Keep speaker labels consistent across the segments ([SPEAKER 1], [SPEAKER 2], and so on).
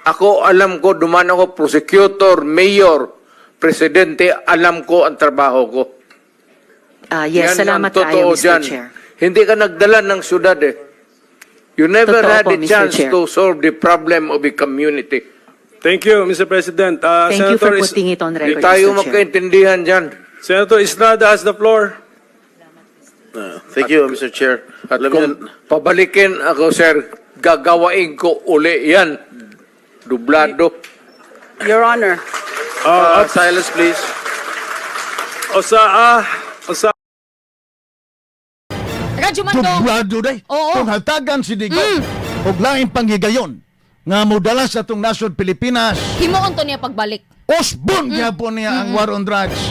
[SPEAKER 1] Ako, alam ko, duman ako prosecutor, mayor, presidente, alam ko ang trabaho ko.
[SPEAKER 2] Ah, yes,
[SPEAKER 1] Yan ang
[SPEAKER 2] salamat
[SPEAKER 1] totoo
[SPEAKER 2] kaayo, Mr.
[SPEAKER 1] dyan.
[SPEAKER 2] Chair.
[SPEAKER 1] Hindi ka nagdala ng syudad eh. You never
[SPEAKER 2] Totoo
[SPEAKER 1] had
[SPEAKER 2] po,
[SPEAKER 1] a
[SPEAKER 2] Mr.
[SPEAKER 1] chance
[SPEAKER 2] Chair.
[SPEAKER 1] To solve the problem of the community.
[SPEAKER 3] Thank you, Mr. President.
[SPEAKER 2] Thank you for
[SPEAKER 3] Senator
[SPEAKER 2] putting it on
[SPEAKER 1] Hindi
[SPEAKER 2] record,
[SPEAKER 1] tayo
[SPEAKER 2] Mr. Chair.
[SPEAKER 1] magkaintindihan dyan.
[SPEAKER 3] Senator Estrada has the floor.
[SPEAKER 4] Thank you, Mr. Chair.
[SPEAKER 1] At
[SPEAKER 4] Alam
[SPEAKER 1] kung
[SPEAKER 4] niyo,
[SPEAKER 1] pabalikin ako, sir, gagawain ko uli yan. Dublado.
[SPEAKER 5] Your Honor,
[SPEAKER 4] Silence, please.
[SPEAKER 3] Osaa, Osaa.
[SPEAKER 6] Radyo Mandong.
[SPEAKER 7] Dublado day.
[SPEAKER 6] Oo.
[SPEAKER 7] Kung hatagan si Digong og laing panghigayon nga modala sa atong nasod Pilipinas,
[SPEAKER 6] Himuon to niya pagbalik.
[SPEAKER 7] Usbon gyapon niya ang war on drugs.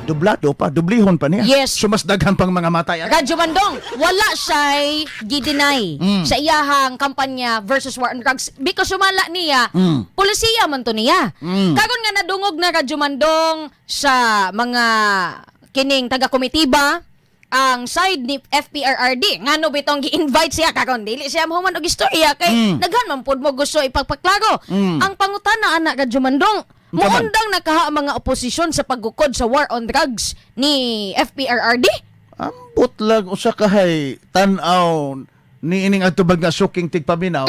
[SPEAKER 7] Dublado pa, dublihon pa niya.
[SPEAKER 6] Yes.
[SPEAKER 7] So mas daghan pang mga matay.
[SPEAKER 6] Radyo Mandong, wala siya'y gi-deny sa iyahang kampanya versus war on drugs because sumala niya, polisiya man to niya. Karon nga nadungog na, Radyo Mandong, sa mga kining taga-komitiba ang side ni FPRRD, ngano bitong gi-invite siya karon, dili siya mahuman og istorya kay daghan man pud mo gusto ipagpaklaro. Ang pangutana ana, Radyo Mandong,
[SPEAKER 7] Unsa man?
[SPEAKER 6] muundang na kaha ang mga oposisyon sa paggukod sa war on drugs ni FPRRD?
[SPEAKER 7] Ambot lang usa kahay tan-aw ni ining atubag nga suking tigpaminaw.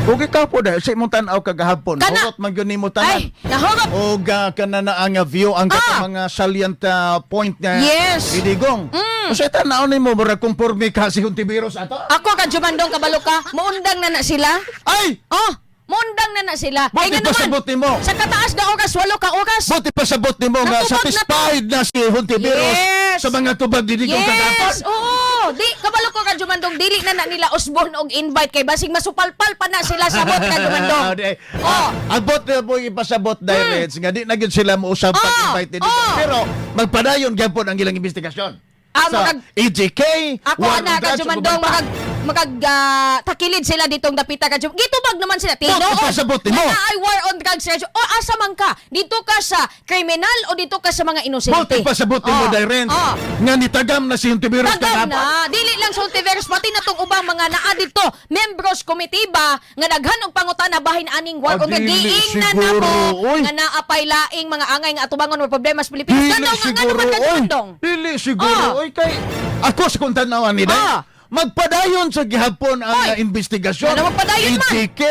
[SPEAKER 7] Ug ikaw po dahil sa imong tan-aw kagahapon,
[SPEAKER 6] Kana-
[SPEAKER 7] hurot man gyud nimo tanan.
[SPEAKER 6] Ay, nahurot.
[SPEAKER 7] Og kana na ang view ang katong mga salient point nga ni Digong. Usa tan-aw nimo, murag conforme ka si Hontiveros ato?
[SPEAKER 6] Ako ka Jumandong, kabalo ka, muundang na na sila.
[SPEAKER 7] Ay!
[SPEAKER 6] Oh, muundang na na sila.
[SPEAKER 7] Buti
[SPEAKER 6] Ay, nga naman,
[SPEAKER 7] pasabot nimo.
[SPEAKER 6] sa kataas na oras, 8 ka oras.
[SPEAKER 7] Buti pa sabot nimo nga
[SPEAKER 6] Natubag na to.
[SPEAKER 7] satisfied na si Hontiveros sa mga tubag ni Digong kagahapon.
[SPEAKER 6] Yes, oo. Di, kabalo ko ka Jumandong, dili na na nila usbon og invite kay basig masupalpal pa na sila sa bot ka Jumandong.
[SPEAKER 7] Di.
[SPEAKER 6] Oh.
[SPEAKER 7] Ah, abot na po ipasabot direct nga di na gyud sila mousab pag-invite ni Digong. Pero magpadayon gyapon ang ilang investigasyon sa EJK,
[SPEAKER 6] Ako
[SPEAKER 7] war on
[SPEAKER 6] ana ka
[SPEAKER 7] drugs, ug
[SPEAKER 6] Jumandong,
[SPEAKER 7] uban pa.
[SPEAKER 6] makag makag ah, takilid sila ditong dapita ka Jumandong. Gitubag naman sila tinuod.
[SPEAKER 7] Buti pasabot nimo.
[SPEAKER 6] Na ay war on drugs radyo. O asa man ka? Dito ka sa kriminal o dito ka sa mga inosente?
[SPEAKER 7] Buti pasabot nimo Dairen nga nitagam na si Hontiveros
[SPEAKER 6] Tagam
[SPEAKER 7] kagahapon.
[SPEAKER 6] na. Dili lang sa Hontiveros, pati na tong ubang mga naa dito. Membros komitiba nga daghan og pangutana bahin aning war on drugs.
[SPEAKER 7] Dili
[SPEAKER 6] Giingnan na
[SPEAKER 7] siguro,
[SPEAKER 6] mo
[SPEAKER 7] oy.
[SPEAKER 6] nga naapay laing mga angay nga atubangon mo problema sa Pilipinas.
[SPEAKER 7] Dili
[SPEAKER 6] Ngano nga ngano
[SPEAKER 7] siguro,
[SPEAKER 6] man ka
[SPEAKER 7] oy.
[SPEAKER 6] Jumandong?
[SPEAKER 7] Dili siguro, oy, kay ako sa kung tan-awan ni Day. Magpadayon sa gihapon ang
[SPEAKER 6] Oy.
[SPEAKER 7] investigasyon.
[SPEAKER 6] Ano, magpadayon man?
[SPEAKER 7] EJK,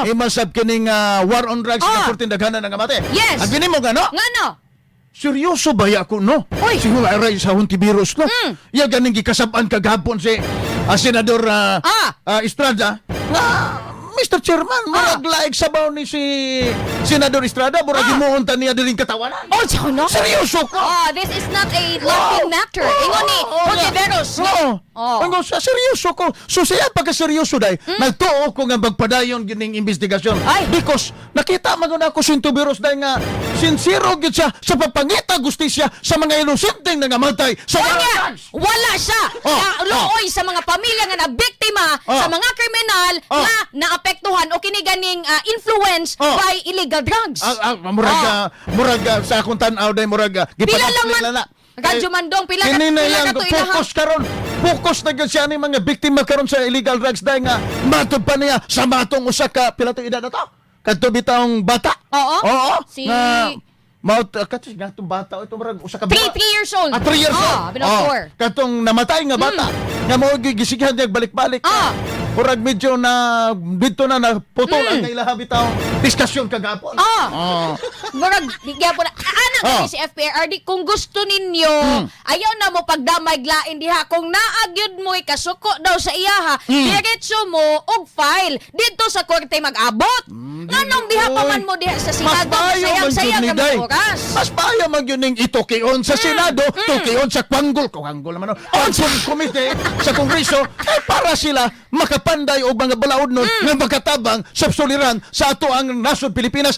[SPEAKER 7] imasab kining war on drugs nga perting daghanan nga mate.
[SPEAKER 6] Yes.
[SPEAKER 7] Ang gini mo gano?
[SPEAKER 6] Ngano?
[SPEAKER 7] Seryoso ba ya ako, no?
[SPEAKER 6] Uy.
[SPEAKER 7] Siguro aray sa Hontiveros, no? Ya ganing gikasab-an kagahapon si Senador Estrada. Nga, Mr. Chairman, murag laig sabaw ni si Senador Estrada, murag himuon ta niya diring katawanan.
[SPEAKER 6] Oh, siya, no?
[SPEAKER 7] Seryoso ka?
[SPEAKER 6] Oh, this is not a laughing matter. Ingon ni Hontiveros.
[SPEAKER 7] Oo.
[SPEAKER 6] Oh.
[SPEAKER 7] Ang sa seryoso ko. So siya pagka seryoso day, nagtuo ko nga magpadayon gining investigasyon.
[SPEAKER 6] Ay.
[SPEAKER 7] Because nakita man gud ako si Hontiveros day nga sincero gyud siya sa pagpangita gustisya sa mga inosenteng nangamatay sa war on
[SPEAKER 6] Unya,
[SPEAKER 7] drugs.
[SPEAKER 6] wala siya na luoy sa mga pamilya nga nabiktima sa mga kriminal nga naapektuhan o kini ganing influence by illegal drugs.
[SPEAKER 7] Ah, murag murag sa akong tan-aw day murag
[SPEAKER 6] Pila lang man
[SPEAKER 7] gipadapli na.
[SPEAKER 6] Radyo Mandong, pila ka
[SPEAKER 7] Kini na
[SPEAKER 6] pila
[SPEAKER 7] lang
[SPEAKER 6] ka to ilaha.
[SPEAKER 7] focus karon. Focus na gyud siya ni mga biktima karon sa illegal drugs dahil nga matod pa niya sa matong usa ka pila to edad na to? Kadto bitawng bata.
[SPEAKER 6] Oo.
[SPEAKER 7] Oo. Nga maut kato nga tong bata ito murag usa ka
[SPEAKER 6] 3 years old.
[SPEAKER 7] Ah, 3 years old.
[SPEAKER 6] Binaw
[SPEAKER 7] Oh,
[SPEAKER 6] 4.
[SPEAKER 7] katong namatay nga bata. Nga mao gisighan niya balik-balik. Murag medyo na dito na naputol ang ilaha bitaw diskusyon kagapon.
[SPEAKER 6] Murag di gyapon na. Ana gani si FPRRD, kung gusto ninyo, ayaw na mo pagdamay lain diha, kung naa gyud mo kasuko daw sa iyaha, diretso mo og file didto sa korte mag-abot. Nganong diha pa
[SPEAKER 7] Oy.
[SPEAKER 6] man mo diha sa
[SPEAKER 7] Mas
[SPEAKER 6] Senado,
[SPEAKER 7] maayo
[SPEAKER 6] sayang
[SPEAKER 7] man jud
[SPEAKER 6] sayang
[SPEAKER 7] ni
[SPEAKER 6] nga
[SPEAKER 7] Day.
[SPEAKER 6] oras.
[SPEAKER 7] Mas maayo man yun ning itukion sa Senado, tukion sa Kwanggol, Kwanggol naman, no? Kwanggol Committee sa Kongreso, eh, para sila makapanday og mga balaod nun nga makatabang sa suliran sa ato ang nasod Pilipinas.